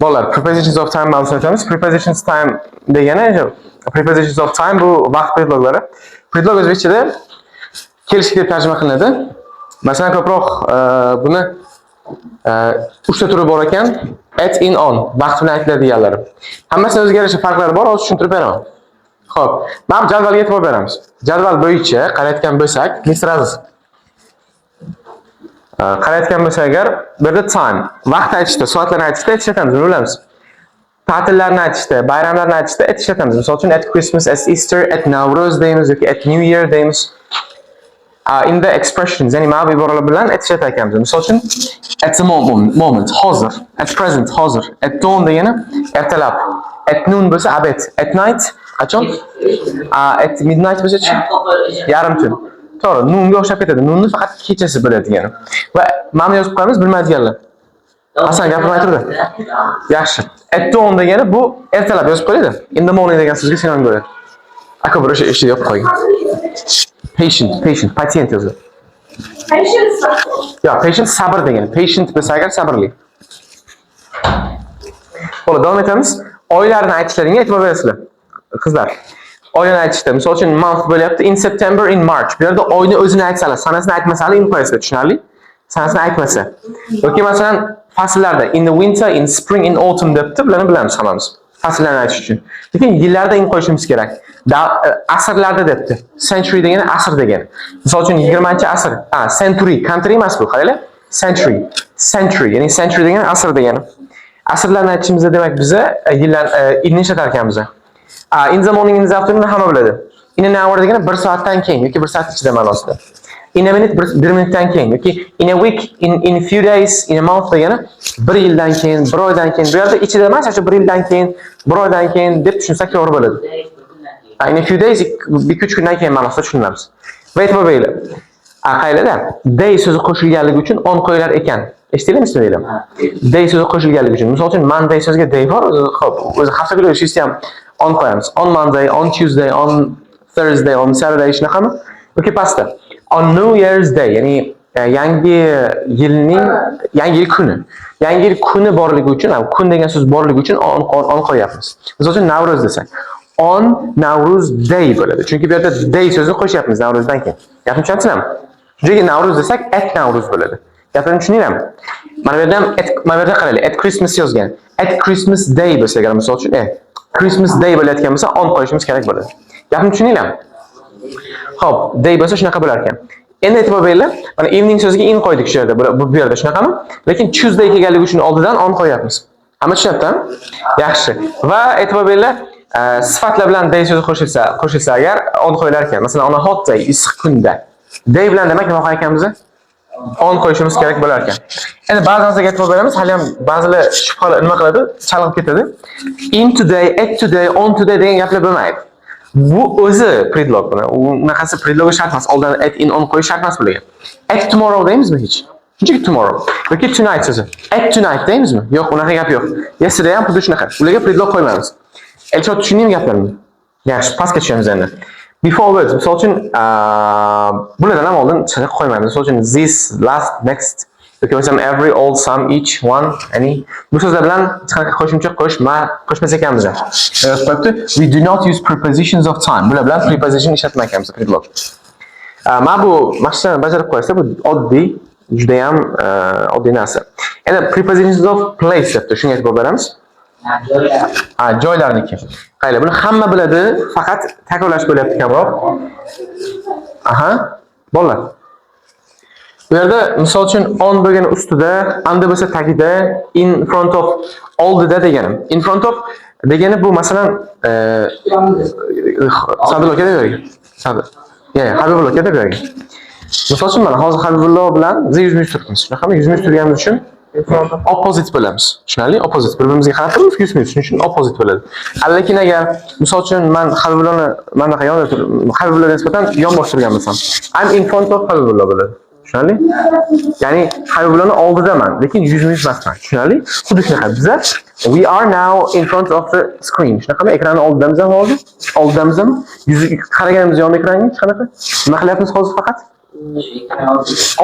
Bolalar, prepositions of time mavzusini aytamiz. Prepositions time degani shu, prepositions of time bu vaqt predloglari. Predlog o'zbekchada kelishik deb tarjima qilinadi. Masalan, ko'proq buni uchta turi bor ekan. At, in, on vaqt bilan aytiladiganlari. Hammasini o'ziga yarasha farqlari bor, hozir tushuntirib beraman. Xo'p, mana bu jadvalga e'tibor beramiz. Jadval bo'yicha qarayotgan bo'lsak, Mr. Aziz. Qarayotgan bo'lsak agar, bu yerda time, vaqt aytishda, soatlarni aytishda at ishlatamiz, buni bilamiz. Ta'tillarni aytishda, bayramlarni aytishda at ishlatamiz. Misol uchun, at Christmas, at Easter, at Navro'z deymiz yoki at New Year deymiz. In the expressions, ya'ni mana bu iboralar bilan at ishlatar ekanmiz. Misol uchun, at the moment, hozir, at present, hozir, at dawn degani ertalab, at noon bo'lsa обед, at night qachon? At midnight bo'lsa-chi? Yarim tun. To'g'ri, noonga o'xshab ketadi. Noonni faqat kechasi biladigan. Va mana buni yozib qo'yamiz, bilmaydiganlar. Hasan gapirmay turdi. Yaxshi. At dawn degani bu ertalab, yozib qo'yadi. In the morning degan so'zga sinonim bo'ladi. Aka, bir o'sha eshik yopib qo'ying. Patient, patient, patient yoziladi. Patience. Yo, patient sabr degani. Patient bo'lsa agar, sabrli. Bo'ldi, davom etamiz. Oylarni aytishlaringga e'tibor berasizlar. Qizlar. Oylarni aytishda, misol uchun, month bo'lyapti, in September, in March. Bu yerda oyni o'zini aytsalar, sanasini aytmasalar, in qo'yasizlar, tushunarli? Sanasini aytmasa. Yoki masalan, fasllarda in the winter, in spring, in autumn debdi, bularni bilamiz hammamiz. Fasllarni aytish uchun. Lekin yillarda in qo'yishimiz kerak. Da, asrlarda debdi. Century degani asr degani. Misol uchun, 20-asr. Ha, century, country emas bu, qaranglar. Century. Century, ya'ni century degani asr degani. Asrlarni aytishimizda, demak, biza yillar inni ishlatar ekanmiz. In the morning, in the afternoon hamma biladi. In an hour degani bir soatdan keyin yoki bir soat ichida ma'nosida. In a minute, bir minutdan keyin yoki in a week, in few days, in a month degani bir yildan keyin, bir oydan keyin. Bu yerda ichida emas, shu bir yildan keyin, bir oydan keyin deb tushunsak to'g'ri bo'ladi. Ha, in a few days, 2-3 kundan keyin ma'nosida tushunamiz. Va e'tibor beringlar. Qaylarda? Day so'zi qo'shilganligi uchun on qo'yilar ekan. Eshitdinglarmi sizlar? Day so'zi qo'shilganligi uchun. Misol uchun, Monday so'ziga day bor, o'zi, xo'p, o'zi hafta kuni o'sha ham on qo'yamiz. On Monday, on Tuesday, on Thursday, on Saturday, shunaqami? Yoki pastda. On New Year's Day, ya'ni yangi yilning, yangi yil kuni. Yangi yil kuni borligi uchun, ha, kun degan so'z borligi uchun on qo'yapmiz. Misol uchun, Navro'z desak, on Navro'z Day bo'ladi. Chunki bu yerda day so'zini qo'shyapmiz Navrozdan keyin. Gapimni tushunyapsizlarmi? Shunchaki Navro'z desak, at Navro'z bo'ladi. Gapimni tushundinglarmi? Mana bu yerda ham at, mana bu yerda qaranglar, at Christmas yozgan. At Christmas Day bo'lsa agar, misol uchun, Christmas Day bo'layotgan bo'lsa, on qo'yishimiz kerak bo'ladi. Gapimni tushundinglarmi? Xo'p, day bo'lsa shunaqa bo'lar ekan. Endi e'tibor beringlar, mana evening so'ziga in qo'ydik shu yerda, bu yerda shunaqami? Lekin Tuesday kelganligi uchun oldidan on qo'yapmiz. Hamma tushunyaptimi? Yaxshi. Va e'tibor beringlar, sifatlar bilan day so'zi qo'shilsa agar, on qo'yilar ekan. Masalan, on a hot day, issiq kunda. Day bilan, demak, nima qo'yar ekanmiz? On qo'yishimiz kerak bo'lar ekan. Endi ba'zi narsaga e'tibor beramiz, hali ham ba'zilar shubha nima qiladi? Chalg'ib ketadi. In today, at today, on today degan gaplar bo'lmaydi. Bu o'zi predlog buni. Unaqasi predlogi shart emas. Oldin at, in, on qo'yish shart emas bularga. At tomorrow deymizmi hech? Shunchaki tomorrow. Yoki tonight so'zi. At tonight deymizmi? Yo'q, unaqa gap yo'q. Yesterday ham xuddi shunaqa. Ularga predlog qo'ymaymiz. Elchon, tushundingmi gaplarimni? Yaxshi, pastga tushamiz endi. Before words, misol uchun, bulardan ham oldin chiziq qo'ymaymiz. Misol uchun, this, last, next yoki bo'lmasam every, all, some, each, one, any, bu so'zlar bilan hech qanaqa qo'shimcha qo'shmas ekanmiz. Yozib qo'yibdi. We do not use prepositions of time. Bular bilan preposition ishlatmas ekanmiz, predlog. Mana bu mashqlarni bajarib qo'ysa, bu oddiy, juda ham oddiy narsa. Endi prepositions of place debdi, shunga e'tibor beramiz. Joylar. Ha, joylarniki. Qaranglar, buni hamma biladi, faqat takrorlash bo'lyapti kamroq. Aha, bolalar. Bu yerda, misol uchun, on bo'lgani ustida, under bo'lsa tagida, in front of oldida deganim. In front of degani bu, masalan, Sadullo aka, bu yerga. Sadu. Ya, Habibullo aka, bu yerga. Misol uchun, mana hozir Habibullo bilan biz yuzma yuz turibmiz. Shunaqami? Yuzma yuz turganimiz uchun opposite bo'lamiz. Tushunarli? Opposite. Bir-birimizga qarab turibmiz, yuzma yuz. Shuning uchun opposite bo'ladi. Lekin agar, misol uchun, man Habibulloni mana bunaqa yonida turib, Habibulloga nisbatan yonbosh turgan bo'lsam, I'm in front of Habibullo bo'ladi. Tushunarli? Ya'ni Habibulloni oldidaman, lekin yuzma yuz emasman. Tushunarli? Xuddi shunaqa. Biza we are now in front of the screen. Shunaqami? Ekranni oldidamizmi hozir? Oldidamizmi? Yuzi qaraganimiz yon ekranga hech qanaqa? Nima qilyapmiz hozir faqat?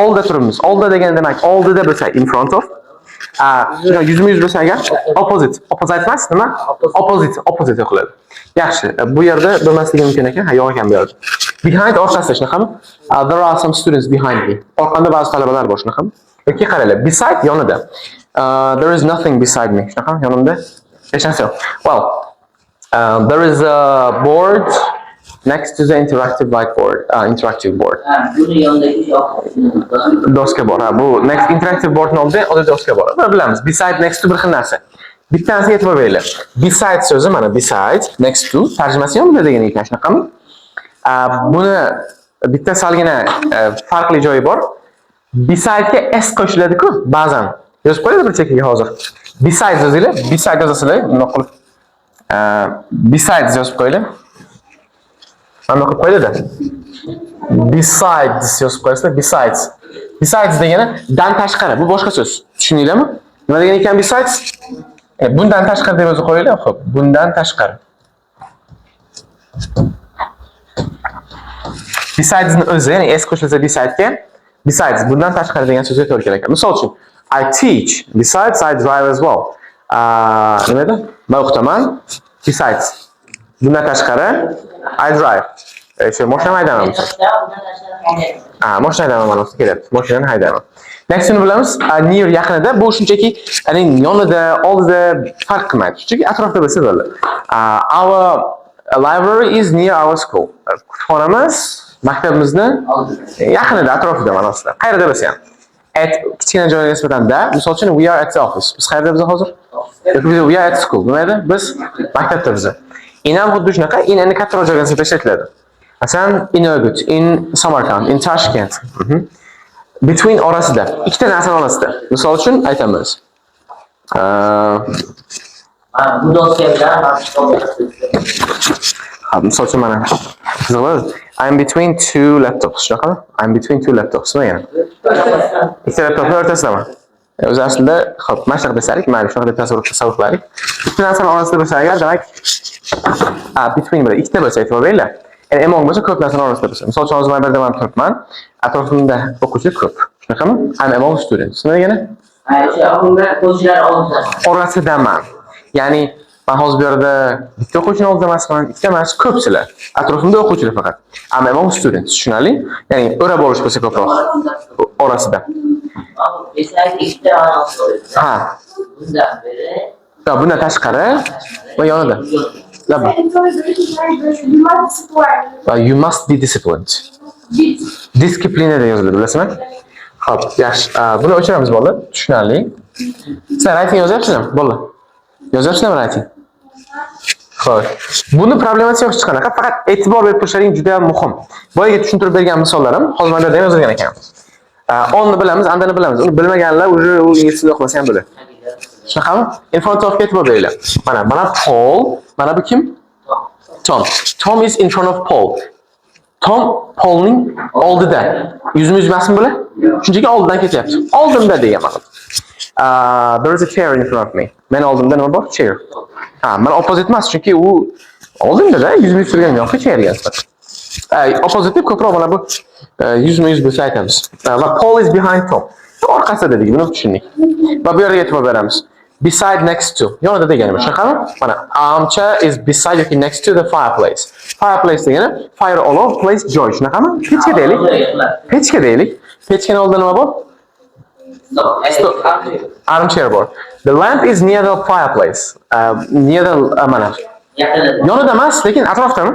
Oldida turibmiz. Oldida degani, demak, oldida bo'lsa in front of. Yuzma yuz bo'lsa agar, opposite. Opposite emas, nima? Opposite, opposite o'qiladi. Yaxshi, bu yerda bo'lmasligi mumkin ekan. Ha, yo'q ekan bu yerda. Behind orqasida, shunaqami? There are some students behind me. Orqamda ba'zi talabalar bor, shunaqami? Yoki qaranglar, beside yonida. There is nothing beside me. Shunaqami? Yonimda hech narsa yo'q. Well, there is a board next to the interactive whiteboard, interactive board. Ha, buni yonidagi yo'q. Doska bor. Ha, bu next interactive boardni oldida oddiy doska bor. Buni bilamiz. Beside, next to bir xil narsa. Bitta narsaga e'tibor beringlar. Beside so'zi mana beside, next to tarjimasi yonida degan ekan, shunaqami? Buni bitta salgina farqli joyi bor. Beside'ga s qo'shiladi-ku ba'zan. Yozib qo'yadi bir chekkaga hozir. Besides yozinglar, beside yozasizlar, bundoq qilib. Besides yozib qo'yinglar. Mana qilib qo'yiladi. Besides yozib qo'yasizlar, besides. Besides degani dan tashqari, bu boshqa so'z. Tushundinglarmi? Nima degan ekan besides? Bundan tashqari deb yozib qo'yinglar, xo'p, bundan tashqari. Besidesni o'zi, ya'ni s qo'shilsa beside'ga, besides bundan tashqari degan so'zga to'g'ri kelar ekan. Misol uchun, I teach, besides I drive as well. Nima edi? Men o'qitaman, besides. Bundan tashqari I drive. Shu mashinani haydayman. Ha, mashina haydayman ma'nosida kelyapti. Mashinani haydayman. Next uni bilamiz. Near yaqinida, bu shunchaki ya'ni yonida, oldida farq qilmaydi. Shunchaki atrofda bo'lsa bo'ldi. Our library is near our school. Kutubxonamiz maktabimizni yaqinida, atrofida ma'nosida. Qayerda bo'lsa ham. At kichkina joyga nisbatan da, misol uchun, we are at the office. Biz qayerda biz hozir? Yoki biz we are at school. Nima edi? Biz maktabda biz. In ham xuddi shunaqa, in endi kattaroq joyga nisbatan ishlatiladi. Masalan, in Urgut, in Samarkand, in Tashkent. Between orasida, ikkita narsani orasida. Misol uchun aytamiz. Bu doska bilan mana shu. Ha, misol uchun mana qiziq bo'ladi. I'm between two laptops. Shunaqami? I'm between two laptops. Nima yana? Ikkita laptopni o'rtasidaman. O'zi aslida, xo'p, mana shunaqa desalik, mayli, shunaqa deb tasavvur qilaylik. Ikkita narsani orasida bo'lsa agar, demak, between bo'ladi. Ikkita bo'lsa, e'tibor beringlar. Ya'ni among bo'lsa, ko'p narsani orasida bo'lsa. Misol uchun, hozir mana bu yerda man turibman. Atrofimda o'quvchi ko'p. Shunaqami? I'm among students. Nima degani? O'quvchilar oldida. Orasidaman. Ya'ni man hozir bu yerda bitta o'quvchini oldida emasman, ikkita emas, ko'psizlar. Atrofimda o'quvchilar faqat. I'm among students. Tushunarli? Ya'ni o'rab olish bo'lsa ko'proq orasida. Beside ikkita ma'nosi bor. Ha. Bundan beri Va bundan tashqari va yonida. Laba. Va you must be disciplined. Дисциплина deb yoziladi, bilasizmi? Xo'p, yaxshi. Buni o'chiramiz, bolalar. Tushunarli. Sizlar writing yozyapsizlarmi, bolalar? Yozyapsizlarmi writing? Xo'p. Buni problemasi yo'q hech qanaqa, faqat e'tibor berib turishlaring juda ham muhim. Boyagi tushuntirib bergan misollarim hozir mana bu yerda ham yozilgan ekan. Onni bilamiz, andani bilamiz. Uni bilmaganlar уже u ingliz tilida o'qimasa ham bo'ladi. Shunaqami? In front of e'tibor beringlar. Mana, mana Paul, mana bu kim? Tom. Tom is in front of Paul. Tom Paulning oldida. Yuzma yuz emasmi bular? Shunchaki oldidan ketyapti. Oldimda degan ma'noda. There is a chair in front of me. Meni oldimda nima bor? Chair. Ha, mana opposite emas, chunki u oldimda-da, yuzma yuz turganim yo'q chairga nisbatan. Opposite deb ko'proq mana bu yuzma yuz bo'lsa aytamiz. Va Paul is behind Tom. Orqasida dedik, buni tushundik. Va bu yerga e'tibor beramiz. Beside, next to. Yonida degani shunaqami? Mana armchair is beside yoki next to the fireplace. Fireplace degani fire olov, place joy, shunaqami? Pechka deylik. Pechka deylik. Pechkani oldida nima bor? Stol. Armchair bor. The lamp is near the fireplace. Near the mana. Yaqinida. Yonida emas, lekin atrofdami?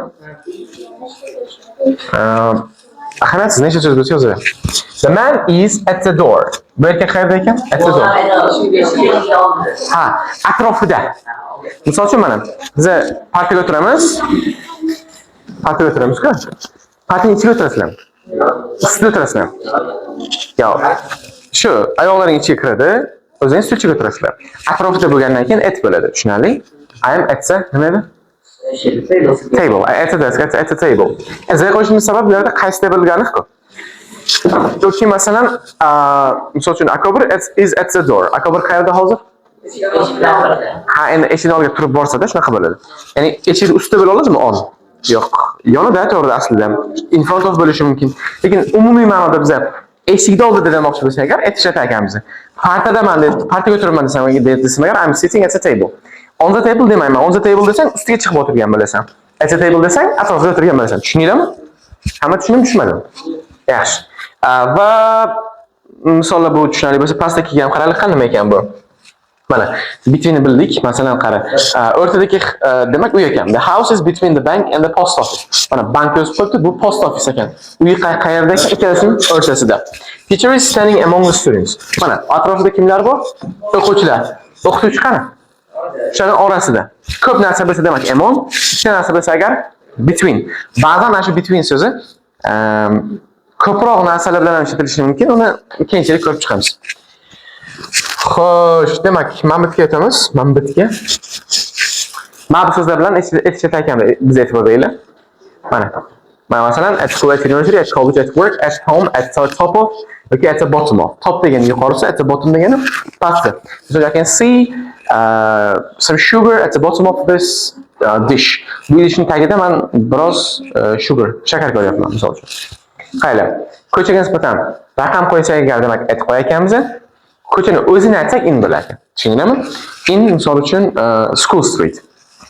Ahamiyatsiz, necha so'z bo'lsa yozavering. The man is at the door. Bu erkak qayerda ekan? At the door. Ha, atrofida. Misol uchun, mana biz parkda o'tiramiz. Parkda o'tiramiz-ku. Parkning ichiga o'tirasizlarmi? Ustida o'tirasizlarmi? Yo'q. Shu oyoqlaring ichiga kiradi, o'zingiz stulchaga o'tirasizlar. Atrofida bo'lgandan keyin at bo'ladi. Tushunarli? I am at the nima edi? Table. At a desk, at a table. Z qo'yishimiz sabab bu yerda qaysi table aniq-ku. Yoki masalan, misol uchun, Akobir is at the door. Akobir qayerda hozir? Ha, endi eshikni oldiga turib borsa-da shunaqa bo'ladi. Ya'ni eshikni ustida bo'la oladimi on? Yo'q. Yonida, to'g'ri, aslida. In front of bo'lishi mumkin. Lekin umumiy ma'noda biza Eshikni oldida demoqchi bo'lsak agar, at ishlatar ekanmiz. Partadaman deb, partaga o'tiraman desam agar, I'm sitting at a table. On the table demayman. On the table desang, ustiga chiqib o'tirgan bo'lasan. At a table desang, atrofida o'tirgan bo'lasan. Tushundinglarmi? Hamma tushundimi, tushunmadimi? Yaxshi. Va misollar bu tushunarli bo'lsa, pastdagiga ham qaraylik, nima ekan bu? Mana, betweenni bildik. Masalan, qara. O'rtadagi demak uy ekan. The house is between the bank and the post office. Mana, bank yozib qo'yibdi, bu post office ekan. Uyi qayerda ekan? Ikkalasining o'rtasida. Teacher is standing among the students. Mana, atrofida kimlar bor? O'quvchilar. O'qituvchi qani? Shularning orasida. Ko'p narsa bilsa, demak among, ikkita narsa bilsa agar, between. Ba'zan mana shu between so'zi ko'proq narsalar bilan ham ishlatilishi mumkin. Uni keyinchalik ko'rib chiqamiz. Xo'sh, demak, mana bu yerga o'tamiz. Mana bu yerga. Mana bu so'zlar bilan eslatayotganda biz e'tibor beringlar. Mana. Mana, masalan, at school, at university, at college, at work, at home, at the top of yoki at the bottom of. Top degani yuqorisi, at the bottom degani pasti. So I can see some sugar at the bottom of this dish. Bu idishning tagida man biroz sugar, shakar ko'ryapman, misol uchun. Qaranglar, ko'chaga nisbatan raqam qo'ysak agar, demak, at qo'yar. Ko'chani o'zini aytsak, in bo'ladi. Tushundinglarmi? In, misol uchun, School Street.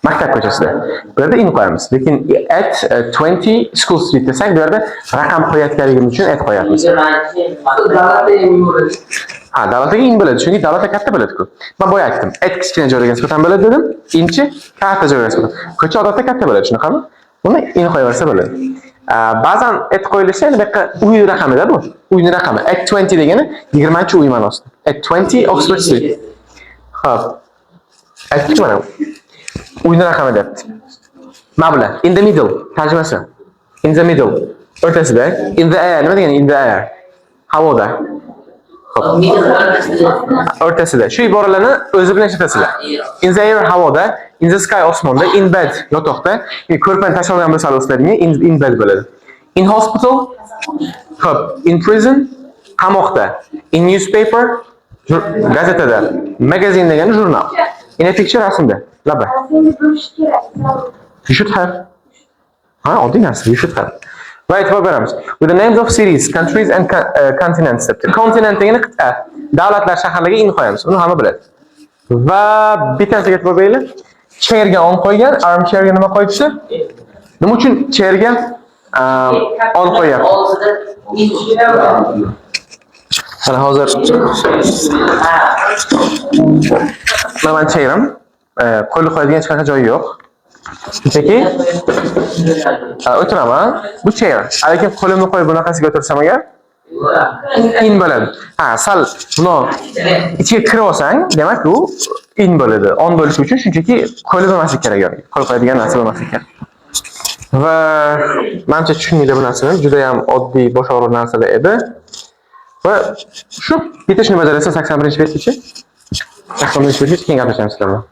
Maktab ko'chasida. Bu yerda in qo'yamiz. Lekin at 20 School Street desak, bu yerda raqam qo'yayotganligimiz uchun at qo'yapmiz. 20-yil. Davlatda in bo'ladi. Ha, davlatga in bo'ladi, chunki davlatda katta bo'ladi-ku. Men boya aytdim, at kichkina joyga nisbatan bo'ladi dedim, inchi katta joyga nisbatan. Ko'cha odatda katta bo'ladi, shunaqami? Buni in qo'yaversa bo'ladi. Ba'zan at qo'yilishi, endi bu yoqqa uy raqamida bu. Uyni raqami. At 20 degani 20-uy ma'nosida. At 20 Oxford Street. Xo'p. Aytdik, mana. Uyni raqami deyapti. Mana bular. In the middle tarjimasi. In the middle. O'rtasida. In the air nima degani in the air? Havoda. Xo'p. O'rtasida. Shu iboralarni o'zi bilan ishlatasizlar. In the air havoda, in the sky osmonda, in bed yotoqda, ko'rpani tashlab olgan bo'lsa ustlaringga in bed bo'ladi. In hospital, xo'p, in prison qamoqda, in newspaper gazetada, magazine degani jurnal. In a picture rasmda. Laba. Seni bilish kerak. You should have. Ha, oddiy narsa, you should have. Va e'tibor beramiz. With the names of cities, countries and continents debdi. Continent degani qit'a. Davlatlar, shaharlarga in qo'yamiz. Uni hamma biladi. Va bittasiga e'tibor beringlar. Chairga on qo'ygan, armchairga nima qo'yibdi? Nima uchun chairga on qo'yyapti? Oldida. Mana, hozir mana mani chairim. Qo'lni qo'yadigan hech qanaqa joyi yo'q. Shunchaki o'tiraman. Bu chair. Lekin qo'limni qo'yib bunaqasiga o'tirsam agar, in bo'ladi. Ha, sal buni ichiga kirib olsang, demak, bu in bo'ladi. On bo'lishi uchun shunchaki qo'li bo'lmasligi kerak yoki qo'l qo'yadigan narsa bo'lmasligi kerak. Va manimcha, tushundinglar bu narsani. Juda ham oddiy, bosh og'riq narsalar edi. Va shu bitta shuni bajarasa, 81-betgacha. 81-betgacha keyin gaplashamiz sizlar bilan.